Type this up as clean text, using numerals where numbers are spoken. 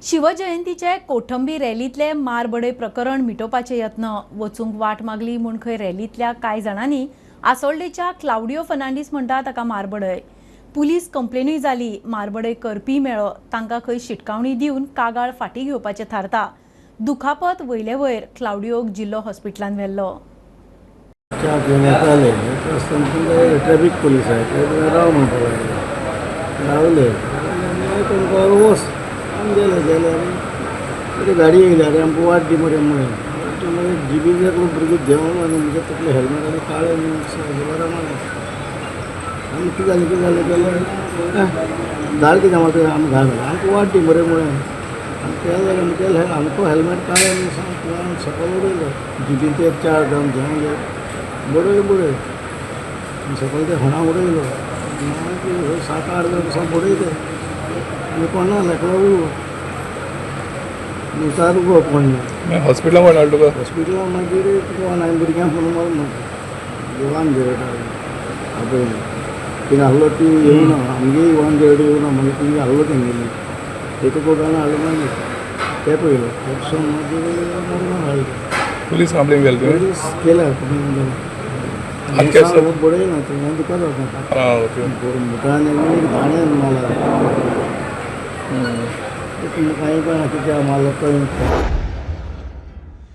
शिवजयंतीचे कोठंबी रॅलींतले मारबडय प्रकरण मिटोवपाचे यत्न. वचूंक वाट मागली म्हूण खंय रॅलींतल्या कांय जाणांनी आसोल्डेच्या क्लावडियो फर्नांडीस म्हणटा ताका मारबडय. पुलीस कंप्लेनूय जाली. मारबडय करपीय मेळ्ळो. तांकां खंय शिटकावणी दिवन कागाळ फाटीं घेवपाचें थारता. दुखापत वयले वयर क्लावडियोक जिल्लो हॉस्पिटलांत व्हेल्लो. च्या घेवन येताले, येता आसतना तुमकां ट्रॅफीक पोलीस आहे ते राव म्हणपाक लागले. रावले आनी तुमकां वच. आमी गेले. गेले आनी ते गाडी येयली. आरे, आमकां वाट दी मरे म्हळें. वाट दी मरे. जिबी एकलो भुरगो देंवलो आनी म्हज्या तकले हेल्मेट आनी काळें बरें मारलें. आनी कितें जालें, कितें जालें जाल्यार धाड कितें मारता आमी घाल, आमकां वाट दी मरे म्हळें. आनी तें जालें म्हजे आमकां हेल्मेट काळें आनी सकयल उडयलो. जिबीन ते चार जाण देंवले, बडय बडय आनी सकयल ते होणा उडयलो. मागीर सात आठ जाण सामकें बडयले आनी कोण ना, एकलो उरलो. विचार उगो कोण ना. हॉस्पिटलान कोण हाडलो तुका? हॉस्पिटलान मागीर तुका हांवें भुरग्यांक फोन मारून म्हणटा 108 आपयलें. थिंगा आहलो ती येवना, आमगे 108 येवना. मागीर थिंगा आहलो तेंगेली एक कोटान हाडलो. मागीर ते पयलो तेपसून मागीर मरगांव हाडलो. पुलीस कंप्लेन केली तुवें? पोलीस केल्या, कंप्लेन केल्या. आत केस- बडयना तें दुखत जाता. आं, ओके. मुठान एक दाण्यान मारला. कांय कळना कित्याक मारलो कळना.